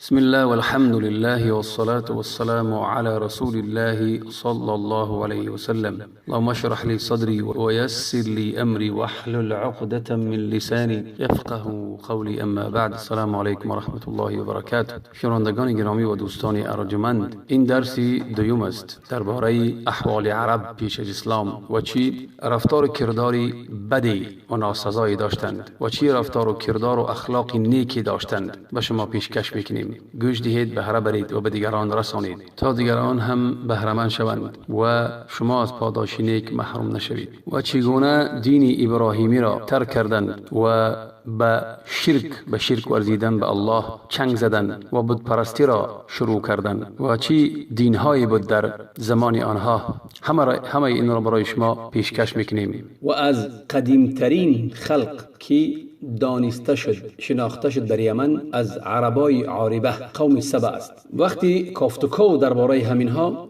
بسم الله والحمد لله والصلاة والسلام على رسول الله صلى الله عليه وسلم. اللهم اشرح لي صدري ويسر لي أمري واحلل عقدة من لساني يفقه قولي. اما بعد، السلام علیکم و رحمة الله و برکاته. شنوندگان گرامی و دوستان ارجمند، این درسی دوم است درباره احوال عرب پیش از اسلام و چی رفتار و کرداری بدی و ناسزایی داشتند و چی رفتار و کردار و اخلاق نیکی داشتند به شما پیشکش میکنیم. گوش دهید، بهره برید و به دیگران رسانید تا دیگران هم بهره‌مند شوند و شما از پاداش نیک محروم نشوید. و چگونه دین ابراهیمی را ترک کردند و به شرک ورزیدن به الله چنگ زدند و بت پرستی را شروع کردند و چی دینهایی بود در زمان آنها، همه این را برای شما پیشکش میکنیم. و از قدیمترین خلق که دانسته شد، شناخته شد در یمن، از عربای عاربه قوم سبا است. وقتی کافتوکو درباره همینها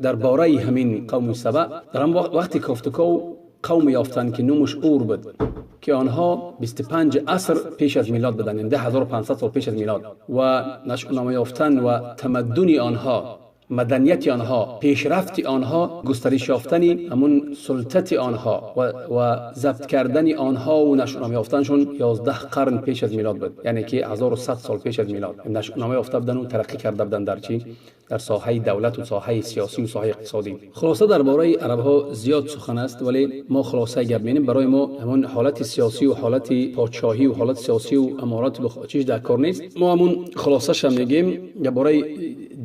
درباره همین قوم سبا در هم وقتی کافتوکو قوم یافتند که نومش اور بود، که آنها 25 عصر پیش از میلاد بودند، یعنی 10500 سال پیش از میلاد، و نشأنامه یافتن و تمدن آنها، مدنیت آنها، پیشرفت آنها، گسترش یافتن همون سلطت آنها و ضبط کردن آنها و نشأنامه یافتنشون 11 قرن پیش از میلاد بود، یعنی که 1100 سال پیش از میلاد نشأنامه یافته بودن و ترقی کرده بودن در چی؟ در ساحه دولت و ساحه سیاسی و ساحه اقتصادی. خلاصه درباره عرب ها زیاد سخن است، ولی ما خلاصه گپ می‌زنیم. برای ما همون حالت سیاسی و حالت پادشاهی و حالت سیاسی و امارات چیز در کار نیست. ما همون خلاصه هم میگیم درباره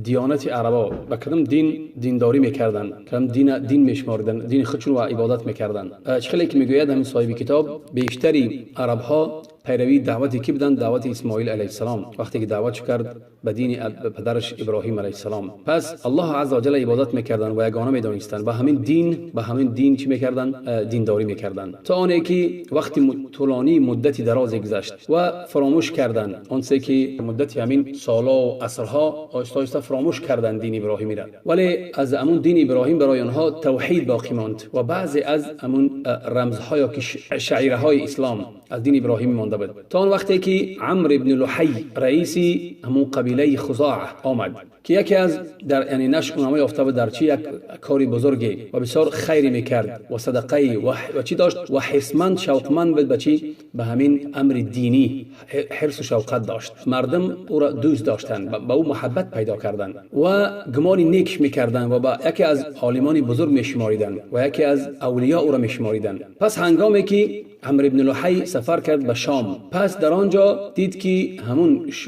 دیانت عربا، با کدام دین دینداری میکردن، کدام دین میشماردن، دین خودشون و عبادت میکردن. چخلی که میگوید همین صاحب کتاب، بیشتری عرب ها پیروی دعوت کی بودن؟ دعوت اسماعیل علیه السلام، وقتی که دعوت کرد به دین پدرش ابراهیم علیه السلام. پس الله عز و جل عبادت میکردن و یگانه میدانستند و همین دین، به همین دین چی میکردن؟ دینداری میکردن. تا آنی که وقتی طولانی مدتی دراز گذشت و فراموش کردن آنچه که مدت همین سالا و عصرها آهسته آهسته فراموش کردن دین ابراهیمی را، ولی از همون دین ابراهیم برای آنها توحید باقی ماند و بعضی از همون رمزها یا که شعیره های اسلام از دین ابراهیم مانده بود. تا آن وقتی که عمرو بن لحی رئیسی همون قبیله خزاعه آمد که یکی از در یعنی نشأنامه یافته بود در چی یک کاری بزرگی و بسیار خیری میکرد و صدقه و چی داشت و حرصمند شوقمند بود به چی؟ به همین امر دینی حرص و شوقت داشت. مردم او را دوست داشتند، به او محبت پیدا کردند و گمان نیک میکردند و با یکی از عالمان بزرگ میشماریدند و یکی از اولیا او را میشماریدند. پس هنگامی که عمرو بن لحی سفر کرد به شام، پس در آنجا دید که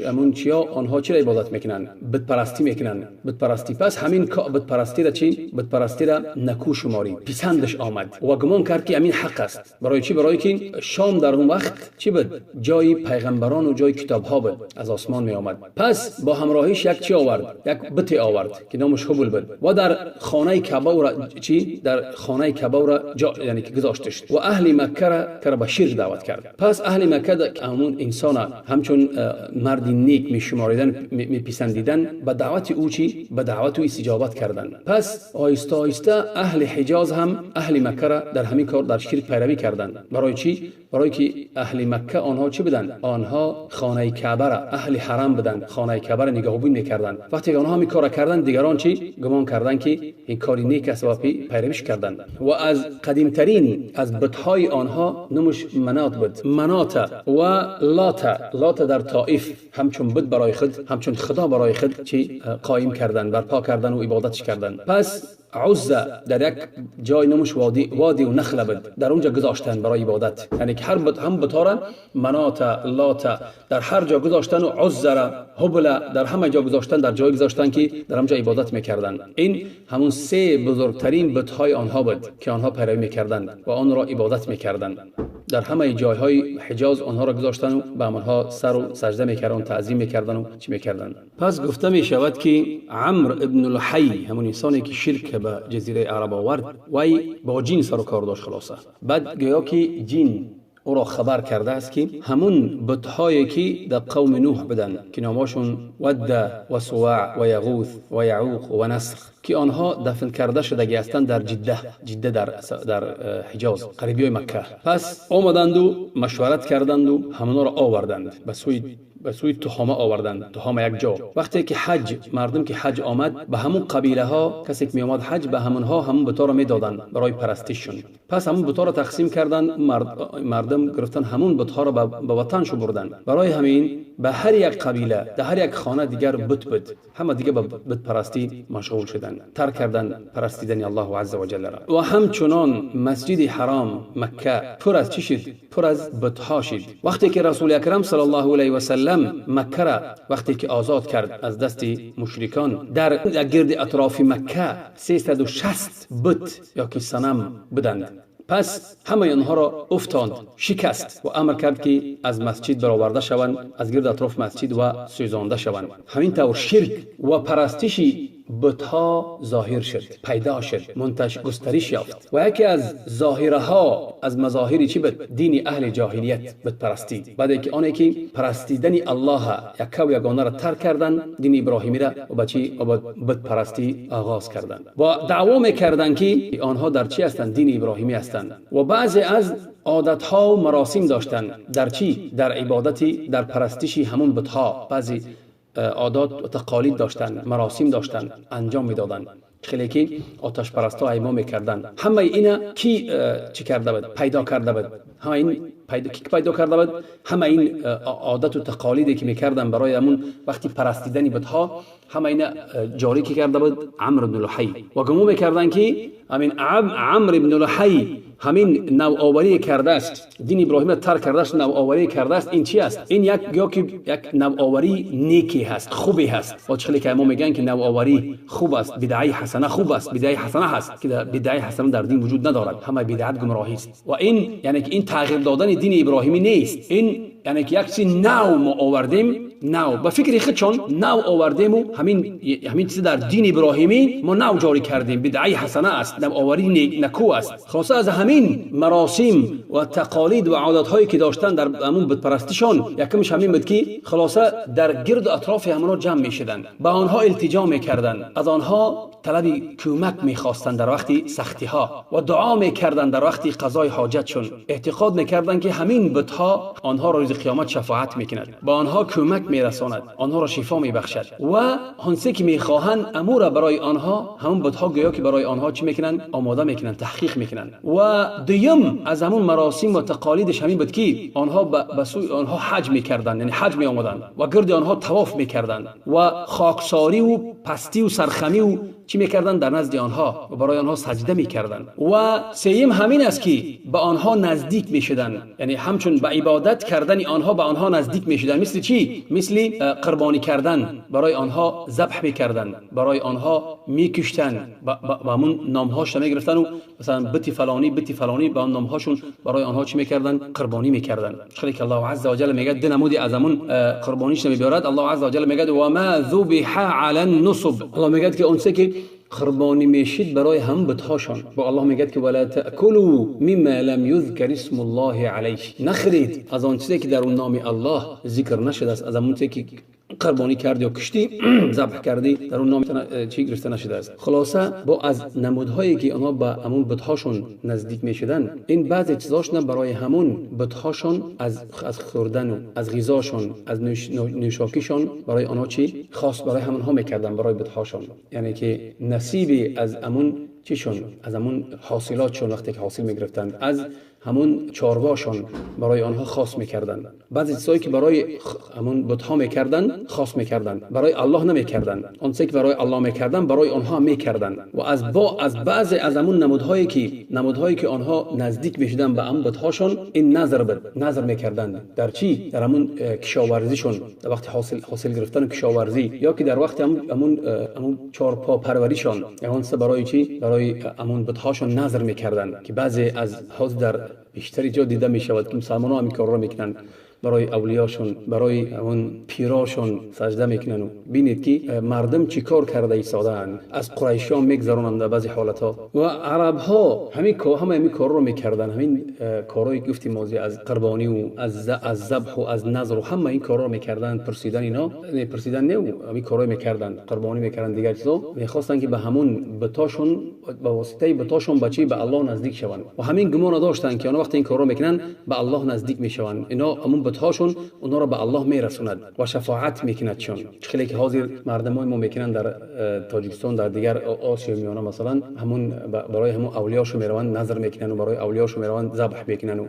همون چیا آنها چرا عبادت میکنند؟ بت پرستی میکنند، بت پرستی. پس همین بت پرستی را چی؟ بت پرستی را نکو شمارید، پسندش آمد و گمان کرد که همین حق است. برای چی؟ برای که شام در اون وقت چی بود؟ جای پیغمبران و جای کتاب ها بود، از آسمان می آمد. پس با همراهیش یک چی آورد؟ یک بت آورد که نامش هبل بود و در خانه کعبه را چی؟ در خانه کعبه را جا، یعنی که گذاشتش و اهل مکه را به شرک دعوت کرد. پس اهل مکه همون انسان همچون مرد نیک میشماریدن، میپسندیدن، به دعوت او چی؟ به دعوت او استجابت کردن. پس آهسته آهسته اهل حجاز هم اهل مکه را در همین کار در شرک پیروی کردند. برای چی؟ برای که اهل مکه آنها چی بودند؟ آنها خانه کعبه را، اهل حرم بودند، خانه کعبه را نگهبانی میکردند. وقتی که آنها همین کار کردند، دیگران چی؟ گمان کردند که این کاری نیک است و پیرویش کردند. و از قدیمترین از بت‌های آنها نمش منات بود، منات و لات در طائف همچون بت برای خود، همچون خدا برای خود چی قایم کردن، برپا کردن و عبادتش کردن. پس عزه در یک جای نمش وادی و نخله بود، در اونجا گذاشتن برای عبادت، یعنی که هر بت هم بتاره منات لات در هر جا گذاشتن و عزه را هبله در همه جا گذاشتن، در جای گذاشتن که در همجا عبادت میکردن. این همون سه بزرگترین بت‌های آنها بود که آنها پیروی میکردند و آن را عبادت میکردند. در همه جایهای حجاز آنها را گذاشتن و به آنها سر و سجده میکردن، تعظیم میکردن و چی میکردن. پس گفته میشود که عمرو ابن لحی همون انسانی که شرک به جزیره عرب آورد، وی با جین سر و کار داشت. خلاصه بعد گویا که جین او را خبر کرده است که همون بت‌هایی که در قوم نوح بودند که نامشون ود و سواع و یغوث و یعوق و نسر، که آنها دفن کرده شدگی هستند در جده در حجاز قریبی مکه. پس آمدند و مشورت کردند و همونا را آوردند به سوی به سوی تهامه آوردند. تهامه یک جا. وقتی که حج مردم که حج آمد به همون قبیله ها کسی که می آمد حج به همونها همون بتا را میدادند برای پرستششون. پس همون بتا را تقسیم کردن، مردم گرفتن همون بت‌ها را به وطنشون بردن. برای همین به هر یک قبیله در هر یک خانه دیگر بت بود، همه دیگه به بت پرستی مشغول شدند، ترک کردن پرستیدن الله عز و جل را. و همچنان مسجد حرام مکه پر از چی شد؟ پر از بت‌ها شد. وقتی که رسول اکرم صلی الله علیه و سلم مکه را وقتی که آزاد کرد از دست مشرکان، در گرد اطراف مکه 360 بت یا که صنم بودند. پس همه آنها را افتاند، شکست و امر کرد که از مسجد برآورده شوند، از گرد اطراف مسجد و سوزانده شوند. همین طور شرک و پرستش بت‌ها ظاهر شد، پیدا شد، منتش گسترش یافت. و یکی از ظاهرها از مظاهر چی بود؟ دین اهل جاهلیت، بت پرستی. بعد که آنی که پرستیدن الله یک و یگانه را ترک کردن، دین ابراهیمی را و با چی؟ و با بت پرستی آغاز کردند و دعوا میکردند که آنها در چی هستند؟ دین ابراهیمی هستند. و بعضی از عادتها و مراسم داشتند در چی؟ در عبادتی، در پرستش همون بت‌ها. بعضی عادات و تقالید داشتند، مراسم داشتند، انجام میدادند. خیلی که آتش پرستا ایما میکردند. همه اینا کی چی کرده بود؟ پیدا کرده بود. همه این کی پیدا کرده بود؟ همه این عادت و تقالیدی که میکردن برای همون وقتی پرستیدن بت‌ها، همه اینا جاری که کرده بود عمرو بن لحی. و گمان میکردن که همین عمرو بن لحی همین نوآوری کرده است، دین ابراهیم را ترک کرده است، نوآوری کرده است. این چی است؟ این یک یا که یک نوآوری نیکی هست، خوبی هست. و چخلی که ما میگن که نوآوری خوب است، بدعه حسنه خوب است، بدعه حسنه هست که بدعه حسنه در دین وجود ندارد، همه بدعت گمراهی است. و این یعنی که این تغییر دادن دین ابراهیمی نیست، این یعنی که یک چیز نو ما آوردیم، نو به فکر خودشون نو آوردیم و همین چیز در دین ابراهیمی ما نو جاری کردیم، بدعه حسنه است، نوآوری نکو است. خلاصه از همین مراسم و تقالید و عادت‌هایی که داشتن در همون بت پرستیشون، یکمش همین بود که خلاصه در گرد اطراف همونا جمع می‌شدند، به آنها التجا می‌کردند، از آنها طلب کمک می‌خواستند در وقت سختی‌ها و دعا می‌کردند در وقت قضای حاجتشون. اعتقاد می‌کردند که همین بت‌ها آنها را روز قیامت شفاعت می‌کند، به آنها کمک می‌رساند، آنها را شفا می‌بخشد و آنچه که می‌خواهند امور برای آنها همون بت‌ها گویا که برای آنها چی می‌کنند؟ آماده می‌کنند، تحقیق می‌کنند. و دویم از همون مراسم و تقالیدش همین بود که آنها به سوی آنها حج می‌کردند، یعنی حج می‌آمدند و گرد آنها طواف می‌کردند و خاکساری و پستی و سرخمی و چی می‌کردند در نزد آنها و برای آنها سجده می‌کردند. و سیم همین است که به آنها نزدیک می‌شدند، یعنی همچون به عبادت کردن آنها به آنها نزدیک می‌شدند. مثل چی؟ مثل قربانی کردن، برای آنها ذبح می‌کردند، برای آنها می‌کشتند، با همون نام‌هاش می‌گرفتن و مثلا بتی فلانی بتی فلانی با آن نام‌هاشون برای آنها چی می‌کردند؟ قربانی می‌کردند. خیلی که الله عز وجل میگه دو نمودی از همون قربانیش نمی‌برد. الله عز وجل میگه و ما ذبح علی النصب. الله میگه که اونچه که قربانی میشید برای هم بتهاشان. با الله میگه که ولا تاکلوا مما لم یذکر اسم الله علیه، نخرید از آن چیزی که در اون نام الله ذکر نشده است، از اون چیزی که قربانی کردی یا کشتی ذبح کردی در اون نام چی گرفته نشده است. خلاصه با از نمودهایی که آنها به همون بتهاشون نزدیک میشدن، این بعضی چیزاشون برای همون بتهاشون از خوردن و از غذاشون، از نوشاکیشون برای آنها چی خاص برای همونها میکردن، برای بتهاشون، یعنی که نصیبی از همون چیشون، از همون حاصلاتشون وقتی که حاصل میگرفتن، از همون چارواشون برای آنها خاص میکردن. بعضی چیزایی که برای همون بت‌ها میکردن خاص میکردن، برای الله نمیکردن. آن چیزی که برای الله میکردن برای آنها میکردن. و از بعضی از همون نمودهایی که آنها نزدیک میشدن به همون بت‌هاشون، این نظر بود، نظر میکردن در چی؟ در همون کشاورزیشون، در وقت حاصل گرفتن کشاورزی، یا که در وقت همون چارپا پروریشون، یعنی برای چی؟ برای همون بت‌هاشون نظر میکردن که بعضی از حاضر در بیشتری جا دیده می شود که مسلمان ها همین کار را میکنن، برای اولیاشون، برای اون پیراشون سجده میکنن. ببینید که مردم چی کار کرده ایستاده‌اند، از قریشیان میگذرونند در بعضی حالتها و عرب ها همین کار رو میکردن، همین کارهایی که گفتیم ماضی از قربانی و از ذبح و از نذر و همه این کارا رو میکردن، پرسیدن اینا نه پرسیدن نه، همین کارا میکردن، قربانی میکردن، دیگر چیزا میخواستن که به همون بتاشون، به واسطه بتاشون بچی به الله نزدیک شوند و همین گمان داشتن که آنها وقتی این کارا میکنن به الله نزدیک میشوند. اینا همون بت‌هاشون اونها را به الله میرسوند و شفاعت میکند. چون خیلی که حاضر مردمای ما میکنن در تاجیکستان، در دیگر آسیا میانه مثلا، همون برای همون اولیاشو میروند نظر میکنن و برای اولیاشو میروند ذبح میکنن و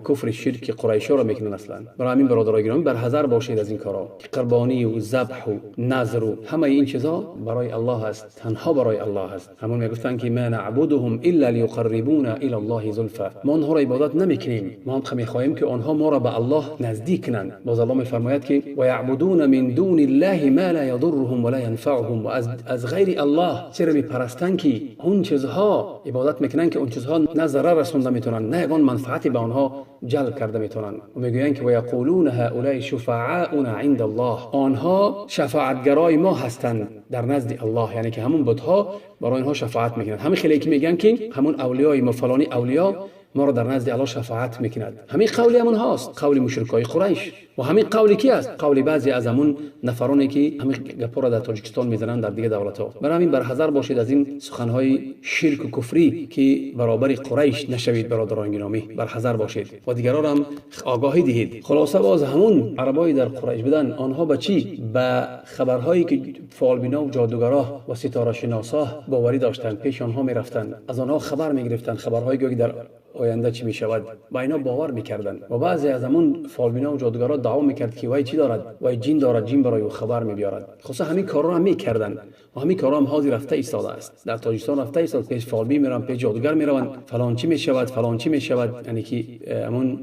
کفر شرک قریشا را میکنن اصلا. برای همین برادرای گرامی برحذر باشید از این کارا. قربانی و ذبح و نظر و همه این چیزا برای الله است، تنها برای الله است. همون میگفتن که ما نعبدهم الا ليقربونا الى الله زلفا، ما آنها را عبادت نمیکنیم، ما هم میخواهیم که آنها ما را به الله نزدیک کنند. باز الله میفرماید که و یعبدون من دون الله ما لا یضرهم ولا ينفعهم، و از غیر الله چرا میپرستند که اون چیزها عبادت میکنن که اون چیزها نه ضرر رسونده میتونن نه یگان منفعتی به آنها جلب کرده میتونن. و میگویند که و یقولون هؤلاء شفعاؤنا عند الله، آنها شفاعتگرای ما هستند در نزد الله، یعنی که همون بت‌ها برای آنها شفاعت میکنند. همین خیلی که میگن که همون اولیای ما فلانی اولیا ما را در نزد الله شفاعت میکند، همین قول همون هاست، قول مشرکای قریش. و همین قول کی است؟ قول بعضی از همون نفرانی که همین گپا را در تاجیکستان میزنند، در دیگه دولت‌ها. برای همین برحذر باشید از این سخنهای شرک و کفری که برابر قریش نشوید برادران گرامی، برحذر باشید و دیگران هم آگاهی دهید. خلاصه باز همون عربای در قریش بودن، آنها به چی؟ به خبرهایی که فالبینا و جادوگرا و ستاره شناسا باوری داشتند، پیش آنها میرفتند، از آنها خبر میگرفتند، خبرهایی که در آینده چی میشود، با اینا باور میکردند. و بعضی از همون فالبینا و جادوگرا دعوا میکرد که وای چی دارد، وای جین دارد، جین برای او خبر میبیارد. خلاصه همین کارا هم میکردند و همین کارا هم حاضر رفته ایستاده است در تاجیکستان، رفته ایستاده، پیش فالبین میرن، پیش جادوگر میروند، فلان چی میشود، فلان چی میشود، یعنی که همون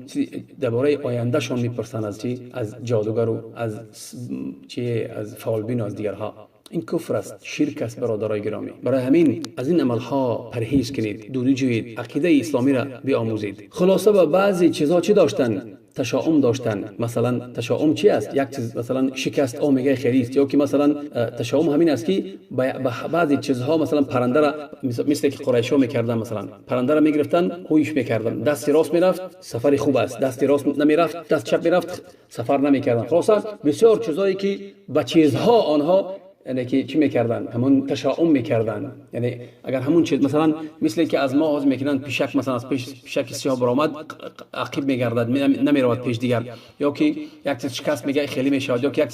درباره آینده شون میپرسن از چی؟ از جادوگر و از چی، از فالبین و از دیگرها. این کفر است، شرک است برادرای گرامی. برای همین از این عملها پرهیز کنید، دوری جویید، عقیده اسلامی را بیاموزید. خلاصه با بعضی چیزها چی داشتن؟ تشاؤم داشتن. مثلا تشاؤم چی است؟ یک چیز مثلا شکست او میگه خیری است، یا که مثلا تشاؤم همین است که بعضی چیزها مثلا پرنده را مثل که قریشا میکردن، مثلا پرنده را میگرفتن هویش میکردن، دست راست میرفت سفر خوب است، دست راست نمیرفت دست چپ میرفت سفر نمیکردن. خلاصه بسیار چیزایی که با چیزها آنها یعنی که چی میکردن؟ همون تشاؤم میکردن. یعنی اگر همون چیز مثلا مثل که از ما آغاز میکنن، پیشک مثلا از پیش پیشک سیاه برآمد عقب میگردد نمیرود پیش دیگر، یا که یک چیز شکست میگه خیلی میشود، یا که یک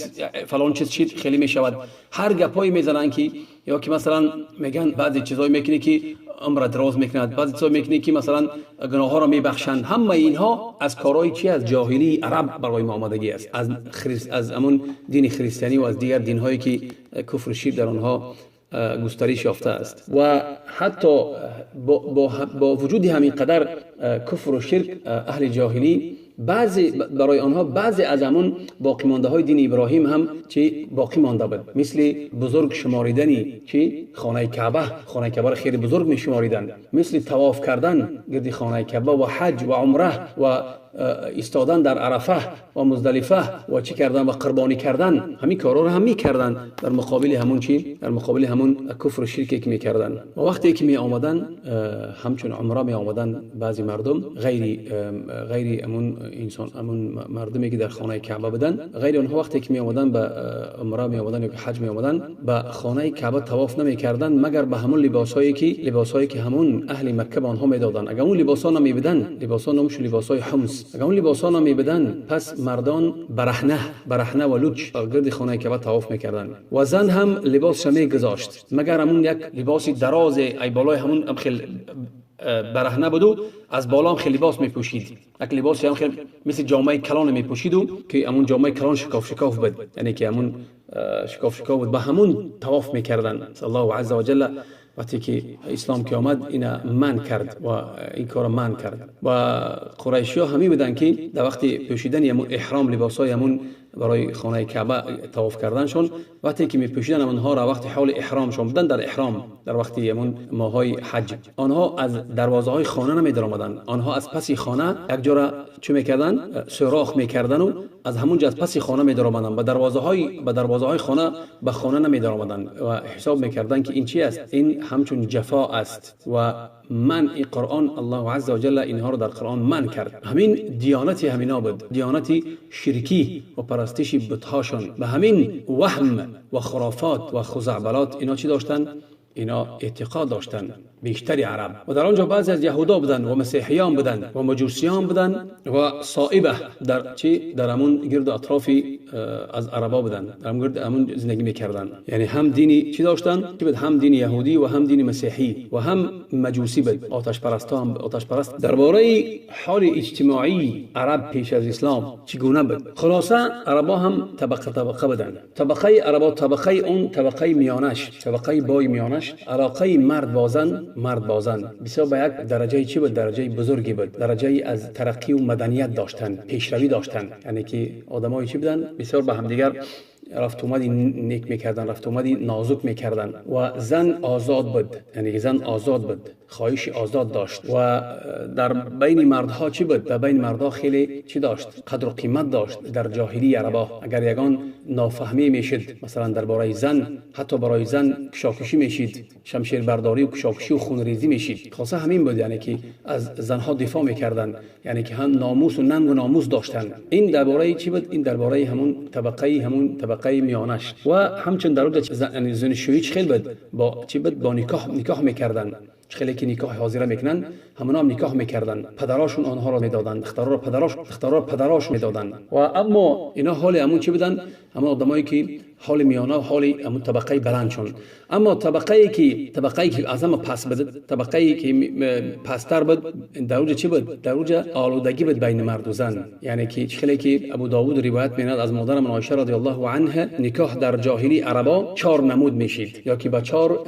فلان چیز چید خیلی میشود. هر گپایی میزنن که، یا که مثلا میگن بعضی چیزایی میکنی که عمر دراز میکند، بعضی چیزایی میکنی که مثلا گناه ها را میبخشند. همه اینها از کارهای چی؟ از جاهلی عرب برای ما آمدگی است، از همون دین خریستیانی و از دیگر دین هایی که کفر و شرک در آنها گسترش یافته است. و حتی با وجود همین قدر کفر و شرک، اهل جاهلی بعضی برای آنها بعضی از همون باقی مانده های دین ابراهیم هم چی باقی مانده بود، مثل بزرگ شماریدنی چی خانه کعبه، خانه کعبه را خیلی بزرگ می شماریدن، مثل طواف کردن گرد خانه کعبه و حج و عمره و ایستادن در عرفه و مزدلفه و چی کردن و قربانی کردن، همین کارا رو هم میکردن در مقابل همون چی؟ در مقابل همون کفر و شرکی که میکردن. و وقتی که می آمدن همچون عمره می آمدن، بعضی مردم غیری همون انسان، همون مردمی که در خانه کعبه بودن، غیر آنها وقتی که می آمدن به عمره می آمدن یا حج می آمدن، به خانه کعبه طواف نمیکردن مگر به همون لباسهایی که همون اهل مکه به آنها میدادن. اگر اون لباسا نمیبدن، لباسا نامش لباسای حمص، اگر اون لباسا نمیبدن پس مردان برهنه و لوچ گرد خانه کعبه طواف میکردن. و زن هم لباسش میگذاشت مگر همون یک لباس دراز ای بالای همون خیلی برهنه بود، از بالا هم خیلی لباس میپوشید، یک لباسی هم خیلی مثل جامعه کلان میپوشید و که همون جامعه کلان شکاف شکاف بود، یعنی که همون شکاف شکاف بود، به همون طواف میکردن. الله عز وجل وقتی که اسلام که آمد اینا من کرد و این کار من کرد. و قریشی ها همی بودن که در وقتی پوشیدن همون احرام لباسای همون برای خانه کعبه طواف کردنشون، وقتی که میپوشیدن آنها را وقتی حال احرامشون بودن در احرام، در وقتی همون ماهای حج، آنها از دروازه های خانه نمی آمدن، آنها از پس خانه یک جا را چه میکردن؟ سوراخ میکردن و از همون جا از پس خانه می آمدن، به دروازه های خانه به خانه نمی آمدن و حساب میکردن که این چی است؟ این همچون جفا است. و من این قرآن الله عز وجل اینها رو در قرآن من کرد. همین دیانتی همینا بود، دیانتی شرکی و پرستش بتهاشون. به همین وهم و خرافات و خزعبلات اینا چی داشتن؟ اینا اعتقاد داشتند بیشتری عرب. و در آنجا بعضی از یهودا بودند و مسیحیان بودند و مجوسیان بودند و صائبه در چی در همون گرد اطرافی از عربا بودند، در همون گرد همون زندگی میکردند. یعنی هم دینی چی داشتند؟ بود هم دین یهودی و هم دین مسیحی و هم مجوسی بود، آتش پرستان، آتش پرست. درباره حال اجتماعی عرب پیش از اسلام چگونه بود؟ خلاصه عربا هم طبقه طبقه بودند. طبقه عربا طبقه اون طبقه میانش، طبقه بای میانش، علاقه مرد با زن، مرد با زن بسیار به یک درجه چی بود؟ درجه بزرگی بود، درجه از ترقی و مدنیت داشتن، پیشروی داشتن. یعنی که آدمای چی بودن؟ بسیار به همدیگر رفت اومدی نیک میکردن، رفت اومدی نازک میکردن. و زن آزاد بود، یعنی زن آزاد بود، خواهش آزاد داشت. و در بین مردها چی بود؟ در بین مردها خیلی چی داشت؟ قدر و قیمت داشت. در جاهلی عربا اگر یگان نافهمی میشد مثلا درباره زن، حتی برای زن کشاکشی میشید، شمشیر برداری و کشاکشی و خونریزی میشید. خاصه همین بود، یعنی که از زنها دفاع میکردن، یعنی که هم ناموس و ننگ و ناموس داشتن. این درباره چی بود؟ این درباره همون طبقه، همون طبقه میانش. و همچنین در اونجا یعنی زنشویی خیلی بود، با چی بود؟ با نکاح، نکاح میکردن. خیلی که نکاح حاضره میکنن، همونا هم نکاح میکردن، پدراشون آنها را میدادن، دخترا را پدراش، دخترا را پدراشون میدادن. و اما اینا حال همون چی بودن؟ همون آدمایی که حال میانه و حال همون طبقه بلندشون. اما طبقه که طبقه که از همه پس بود، طبقه که پستر بود، در اونجا چی بود؟ در اونجا آلودگی بود بین مرد و زن. یعنی که خیلی که ابو داوود روایت میند از مادرم عایشه رضی الله عنها، نکاح در جاهلی عربا 4 نمود میشید، یا که با 4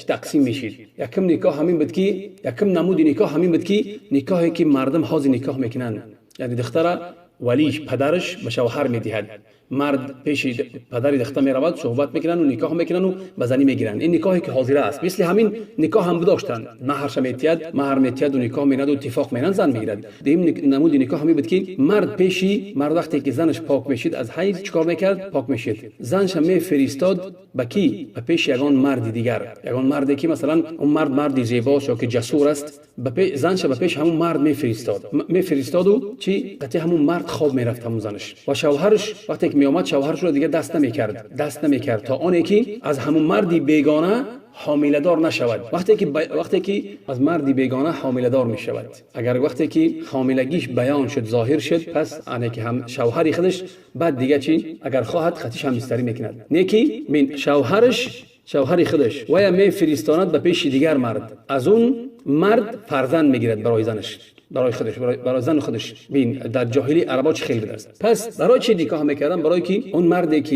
تقسیم میشید. یکم نکاح همین بود که یکم نمود نکاح همین بود که نکاحی که مردم حاضر نکاح میکنن، یعنی دختره ولیش پدرش به شوهر میدهد، مرد پیش پدر دختر میرود، صحبت میکنن و نکاح میکنن و به زنی میگیرن. این نکاحی که حاضر است. مثل همین نکاح هم داشتن، مهرش میتید، مهر میتید و نکاح میند و اتفاق میند، زن میگیرد. دیم نمود نکاح همین بود که مرد پیشی مرد وقتی که زنش پاک میشید از حیض چیکار میکرد؟ پاک میشید، زنش میفرستاد به کی؟ به پیش یگان مرد دیگر، یگان مردی که مثلا اون مرد مردی زیباست یا که جسور است، به زنش به پیش همون مرد میفرستاد، میفرستاد و چی؟ قطعی همون مرد خواب میرفت همون زنش. و شوهرش وقتی که میامد شوهرش رو دیگه دست نمیکرد، دست نمیکرد تا آنی که از همون مردی بیگانه حامله دار نشود. وقتی که از مردی بیگانه حامله دار میشود، اگر وقتی که حاملگیش بیان شد، ظاهر شد، پس آنی که هم شوهری خودش بعد دیگه چی؟ اگر خواهد خطیش هم بستری میکند. نیکی من شوهرش، شوهری خودش ویا میفرستاند به پیش دیگر مرد، از اون مرد فرزند میگیرد برای زنش، برای خودش، برای زن خودش. ببین در جاهلی عربا چه خیلی است. پس برای چی نکاح میکردن؟ برای که اون مردی که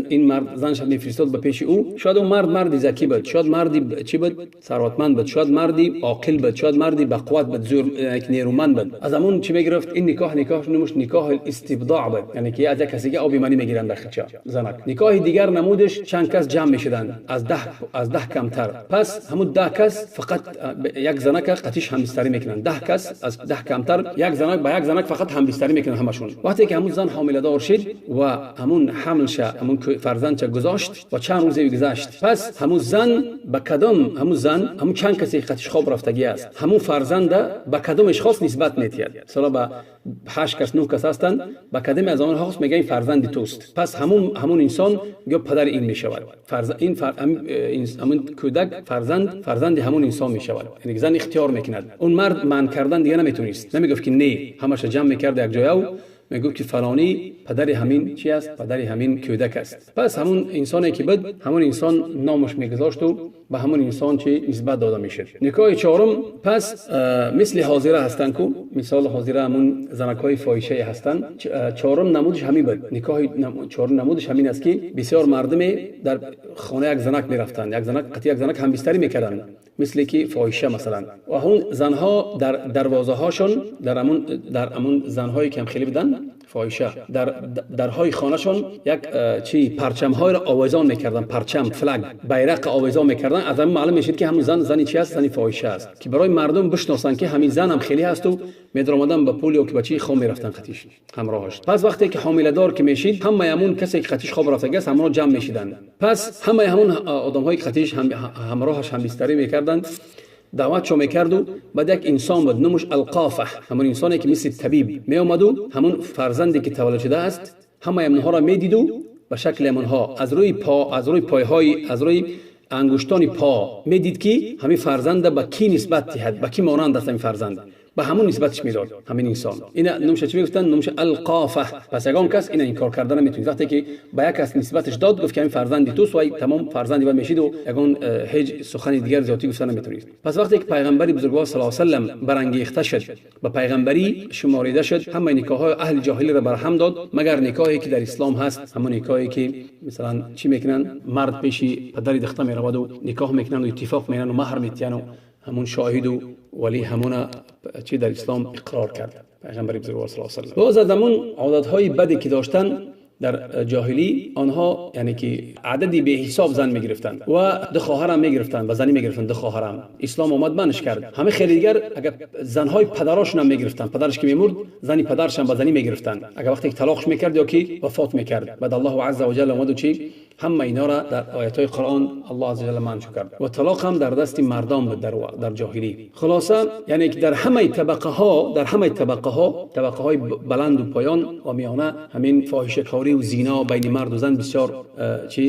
این مرد زنش میفرستاد به پیش او، شاید اون مرد مردی ذکی بود، شاید مردی چی بود؟ ثروتمند بود، شاید مردی عاقل بود، شاید مردی با قوت بود، زور نیرومند بود. از همون چی میگرفت؟ این نکاح، نکاح نموش نکاح استبضاع بود، یعنی که از یک کسی که آبی منی میگیرن در خچا زنک. نکاح دیگر نمودش چند کس جمع میشدن، از ده کمتر. پس همون 10 کس فقط یک زنک قطیش همبستری میکنن، 10 کس از 10 کمتر یک زنک با یک زنک فقط همبستری میکنن همشون. وقتی که همون زن حامله دار شد و همون حمل شه، همون فرزند چه گذاشت و چند روزی گذشت، پس همون زن به کدام، همون زن همون چند کسی قطیش خواب رفتگی است، همون فرزند به کدام اشخاص نسبت میتید. مثلا به 8 کس 9 کس هستند، به کدام از آنها خواست میگه این فرزند توست. پس همون انسان یا پدر این میشود، فرزند این همون کودک فرزند همون انسان میشود. یعنی زن اختیار میکند. اون مرد من کردن دیگه نمیتونست، نمیگفت که نه، همش جمع میکرد یک جای و میگفت که فلانی پدر همین چی است؟ پدر همین کودک است. پس همون انسانی که بود، همون انسان نامش میگذاشت و به همون انسان چی نسبت داده میشد. نکاح چهارم، پس مثل حاضره هستند کو، مثال حاضره همون زنکای فاحشه هستند. چهارم نمودش همین بود. نکاح چهارم نمودش همین است که بسیار مردم در خانه یک زنک میرفتند، یک زنک قطعی یک زنک هم بستری میکردند، مثل که فاحشه مثلا. و همون زنها در دروازه هاشون، در همون زنهایی که هم خیلی بودن فاحشه، در درهای خانهشون یک چی پرچم های را آویزان میکردن، پرچم، فلگ، بیرق آویزان میکردن. از همین معلوم میشد که همون زن زنی چی است؟ زنی فاحشه است، که برای مردم بشناسن که همین زن هم خیلی هست و میدرآمدن با پول یا که بچی خواب میرفتن قطیش همراهش. پس وقتی که حامله دار که میشید، همه همون کسی که قطیش خواب رفته است همون جمع میشیدن. پس همه همون آدم‌هایی که قطیش همراهش هم بستری میکردن دعوت شو میکرد و بعد یک انسان بود نمش القافه، همون انسانی که مثل طبیب می اومد و همون فرزندی که تولد شده است همه امنها را میدید و به شکل امنها از روی پا، از روی پایهای، از روی ангуштони по медид ки ҳамин фарзанда ба кӣ нисбат диҳад, ба кӣ монанд аст ҳамин фарзанд, ба ҳамон нисбатش медод ҳамин инсон. Ина номша чӣ мегуфтанд? Номша алқофа. Пас ягон кас ина инкор карда наметавонист. Вақте ки ба як кас нисбаташ дод, гуфт ки ҳамин фарзанди туст, вай тамом фарзанди вай мешид ва ягон ҳеҷ сухани дигар зиёдтӣ гуфта наметавонист. Пас вақте ки пайғамбари бузургвор саллаллоҳу алайҳи васаллам барангехта шуд, ба пайғамбарӣ шуморида шуд, ҳамаи никоҳҳои аҳли ҷоҳилиро барҳам дод, магар никоҳе ки дар ислом ҳаст, ҳамон никоҳе ки масалан чӣ мекунанд? Мард пеши падари духта мераваду никоҳ мекунанду иттифоқ мекунанду маҳр метиҳану ҳамун шоҳиду вали ҳамона чӣ дар ислом иқрор кард пайғамбари бузургвор саллаллоҳу алайҳи васаллам. Боз аз ҳамун одатҳои баде ки доштанд дар ҷоҳилӣ онҳо, яъне ки адади беҳисоб зан мегирифтанд ва ду хоҳарам мегирифтанд, ба занӣ мегирифтанд ду хоҳарам. Ислом омад, манш кард. Ҳама хеле дигар агар занҳои падарошонам мегирифтанд, падараш ки мемурд, зани падарашам ба занӣ мегирифтанд, агар вақте ки талоқш мекард ё ки вафот мекард. Баъд Аллоҳу азза ва ҷалла омаду чӣ ҳама инора дар оятҳои Қуръон Аллоҳ азза ва ҷалла манш кард ва талоқ ҳам дар дасти мардон буд дар ҷоҳилӣ. Хулоса, яъне ки дар ҳамаи табақаҳо, дар ҳамаи табақаҳо, табақаҳои баланду поён ва миёна, ҳамин фоҳишакорӣ ва зино байни марду зан бисёр чӣ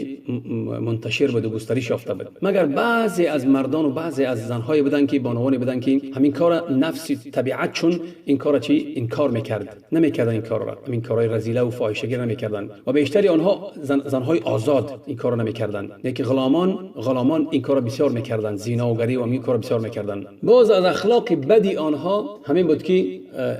мунташир буд ва густариш ёфта буд. Магар баъзе аз мардону баъзе аз занҳое буданд ки бонувоне буданд ки ҳамин кора нафси табиат чун ин кора чӣ инкор мекард, намекарданд ин корро, ҳамин корҳои разила ва фоҳишагӣ намекарданд ва бештари онҳо занҳои озод ин корро намекарданд, лекин ғуломон ин корро бисёр мекарданд, зиногарӣ ва ин корро бисёр мекарданд. Боз аз ахлоқи бади онҳо ҳамин буд ки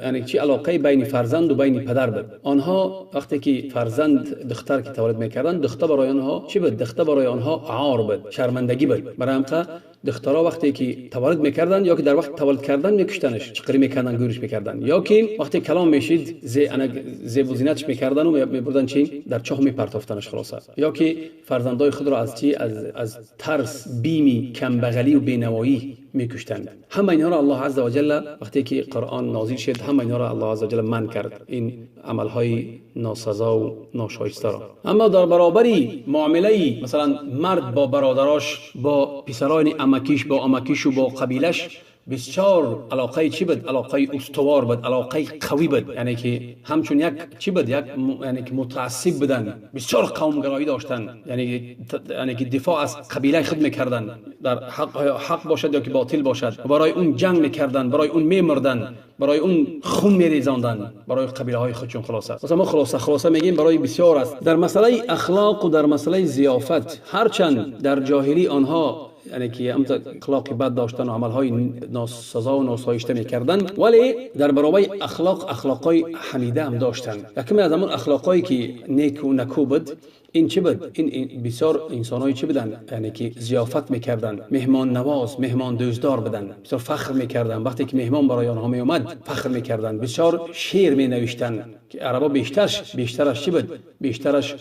яъне чӣ алоқаи байни фарзанду байни падар буд. Онҳо вақте ки фарзанд духтар ки таваллуд мекарданд, духта барои онҳо чӣ буд? Духта барои онҳо ор буд, шармандагӣ буд. Барои ҳамқа духтаро вақте ки таваллуд мекарданд ё ки дар вақти таваллуд кардан мекуштанаш, чиқирӣ мекарданд, гӯриш мекарданд, ё ки вақте калом мешид зебу зинатш мекардану мебурданд чӣ дар чоҳ мепартофтанаш. Хулоса, ё ки фарзандои худро аз чӣ аз тарс, бими камбағалию бенавоӣ мекуштанд. Ҳама инҳоро Аллоҳ азза ва ҷалла вақте ки Қуръон нозил шуд, ҳама инҳоро Аллоҳ азза ва ҷалла манъ кард, ин амалҳои носазову ношоистаро. Аммо дар баробари муомилаи масалан мард бо бародарош, бо писарони амакиш, бо амакишу бо қабилаш бисёр алоқаи чӣ буд? Алоқаи устувор буд, алоқаи қавӣ буд. Яъне ки ҳамчун як чӣ буд, як яъне ки мутаассиб буданд, бисёр қавмгароӣ доштанд, яъне ки дифоъ аз қабилаи худ мекарданд, дар ҳақ бошад ё ки ботил бошад, барои он ҷанг мекарданд, барои он мемурданд, барои он хун мерезонданд, барои қабилаҳои худшон. Хулоса, мо хулоса мегӯем барои бисёр аст дар масъалаи ахлоқу дар масъалаи зиёфат. Ҳарчанд дар ҷоҳилӣ онҳо яъне ки ҳамта ахлоқи бад доштан ва амалҳои носазо ва носоишта мекарданд, вале дар баробари ахлоқ ахлоқҳои ҳамида ҳам доштанд. Якме аз ҳамон ахлоқҳое ки неку наку буд ин чӣ буд? Ин бисёр инсонҳои чӣ буданд? Яъне ки зиёфат мекарданд, меҳмоннавоз, меҳмондӯстдор буданд, бисёр фахр мекарданд. Вақте ки меҳмон барои онҳо меомад, фахр мекарданд, бисёр шеър менавиштанд. Арабо бештараш чӣ буд? Бештараш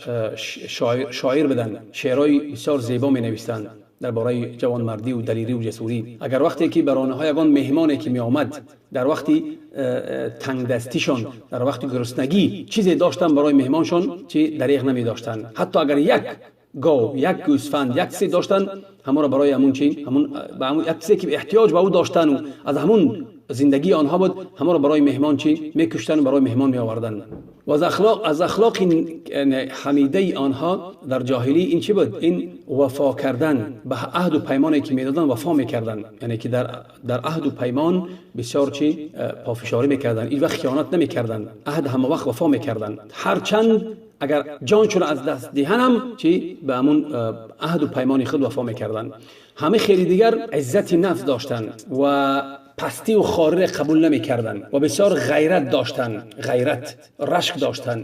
шоир буданд, шеърҳои бисёр зебо менавистанд дар бораи ҷавонмардию далерию ҷасурӣ. Агар вақте ки бар онҳо ягон меҳмоне ки меомад, дар вақти тангдастишон, дар вақти гуруснагӣ чизе доштанд барои меҳмоншон, чи дареғ намедоштанд. Ҳатто агар як гов, як гӯсфанд, як чизе доштанд, ҳамонро барои ҳамун чи ҳамун як чизе ки эҳтиёҷ ба ӯ доштану аз ҳамун зиндагии онҳо буд, ҳамонро барои меҳмон чӣ мекуштанд, барои меҳмон меоварданд. Ва аз ахлоқи ҳамидаи онҳо дар ҷоҳилӣ ин чӣ буд? Ин вафо кардан ба аҳду паймоне ки медоданд, вафо мекарданд. Яъне ки дар аҳду паймон бисёр чӣ пофишорӣ мекарданд, ҳеҷ вақт хиёнат намекарданд, аҳд ҳама вақт вафо мекарданд. Ҳарчанд агар ҷоншонро аз даст диҳанам, чӣ ба ҳамун аҳду паймони худ вафо мекарданд. Ҳама хеле дигар иззати нафс доштанд ва пастию хориро қабул намекарданд ва бисёр ғайрат доштанд, ғайрат, рашк доштанд.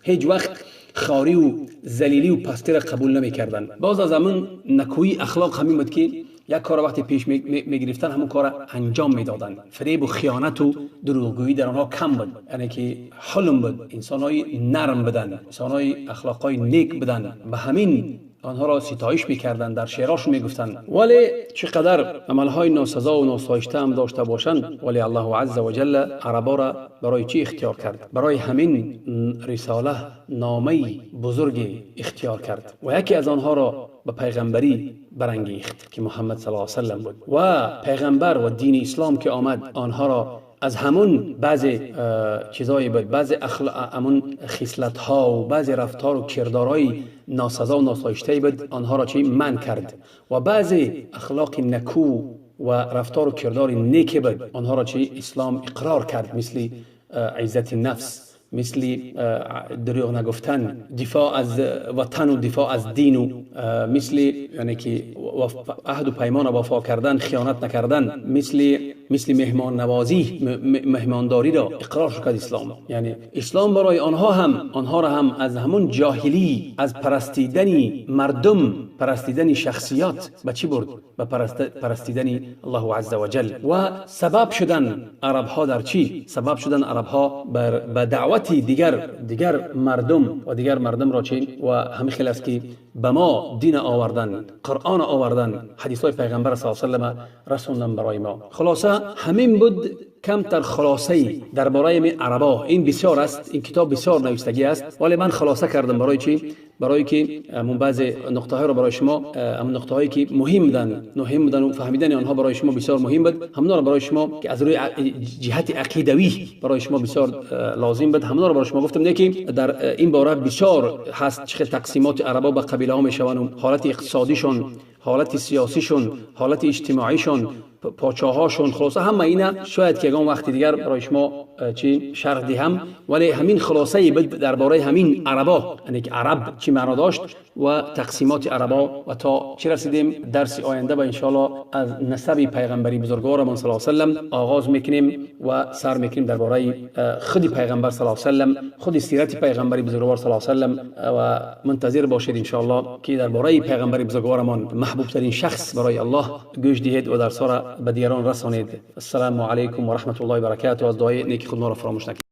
Ҳеҷ вақт хориву залилию пастиро қабул намекарданд. Боз аз ҳамун накӯии ахлоқ ҳамин буд ки як корро вақте пеш мегирифтанд, ҳамун корро анҷом медоданд. Фиребу хиёнату дурӯғгӯӣ дар онҳо кам буд, яъне ки ҳулм буд, инсонҳои нарм буданд, инсонҳои ахлоқҳои нек буданд. Ба ҳамин онҳоро ситоиш мекарданд, дар шеърашон мегуфтанд. Вале чӣ қадар амалҳои носазову носоишта ҳам дошта бошанд, вале Аллоҳу азза ва ҷалла араборо барои чӣ ихтиёр кард? Барои ҳамин рисола номаи бузурге ихтиёр кард ва яке аз онҳоро ба пайғамбарӣ барангехт ки Муҳаммад саллаллоҳу алайҳи васаллам буд. Ва пайғамбар ва дини ислом ки омад, онҳоро از همون بعضی چیزایی بود، بعضی همون خصلت ها و بعضی رفتار و کردارهای ناسزا و ناسایشته بود، آنها را چی منع کرد و بعضی اخلاق نکو و رفتار و کردار نیک بود، آنها را چی اسلام اقرار کرد، مثل عزت نفس، مثل دروغ نگفتن، دفاع از وطن و دفاع از دین و مثل یعنی که عهد و پیمان وفا کردن، خیانت نکردن، مثل مهمان نوازی، مهمانداری را اقرار کرد اسلام. یعنی اسلام برای آنها هم، آنها را هم از همون جاهلی، از پرستیدن مردم، پرستیدن شخصیات به چی برد؟ به پرستیدن الله عز وجل. و سبب شدن عرب ها در چی؟ سبب شدن عرب ها به دعوت دیگر مردم و دیگر مردم را چی؟ و همین خیلی است که به ما دین آوردن، قرآن آوردن، حدیث های پیغمبر صلی الله علیه و سلم رسوندن برای ما. خلاصه همین بود کمتر خلاصه درباره این عربا. این بسیار است، این کتاب بسیار نوشتگی است، ولی من خلاصه کردم برای چی؟ برای که من بعضی نقطه های رو برای شما، نقطه هایی که مهم بودن و فهمیدن آنها برای شما بسیار مهم بود، همونا رو برای شما که از روی جهت عقیدوی برای شما بسیار لازم بود، همونا رو برای شما گفتم. نه که در این باره بسیار هست چه تقسیمات عربا به قبیله ها میشوند و حالت اقتصادیشون، حالت سیاسیشون، حالت اجتماعیشون، پاچاهاشون، خلاصه همه اینا شاید که یگان وقت دیگر برای شما چی شرح دهم، ولی همین خلاصه بود درباره همین عربا، یعنی که عرب چی معنا داشت و تقسیمات عربا. و تا چی رسیدیم درس آینده با انشاءالله از نسب پیغمبری بزرگوارمان صلی الله علیه و سلم آغاز میکنیم و سر میکنیم درباره خود پیغمبر صلی الله علیه و سلم، خود سیرت پیغمبری بزرگوار صلی الله علیه و سلم. و منتظر باشید انشاءالله که درباره پیغمبری بزرگوارمان محبوب ترین شخص برای الله گوش دهید و درس را به دیگران رسانید. السلام علیکم و رحمت الله و برکاته. از دعای نیک خود ما را فراموش نکنید.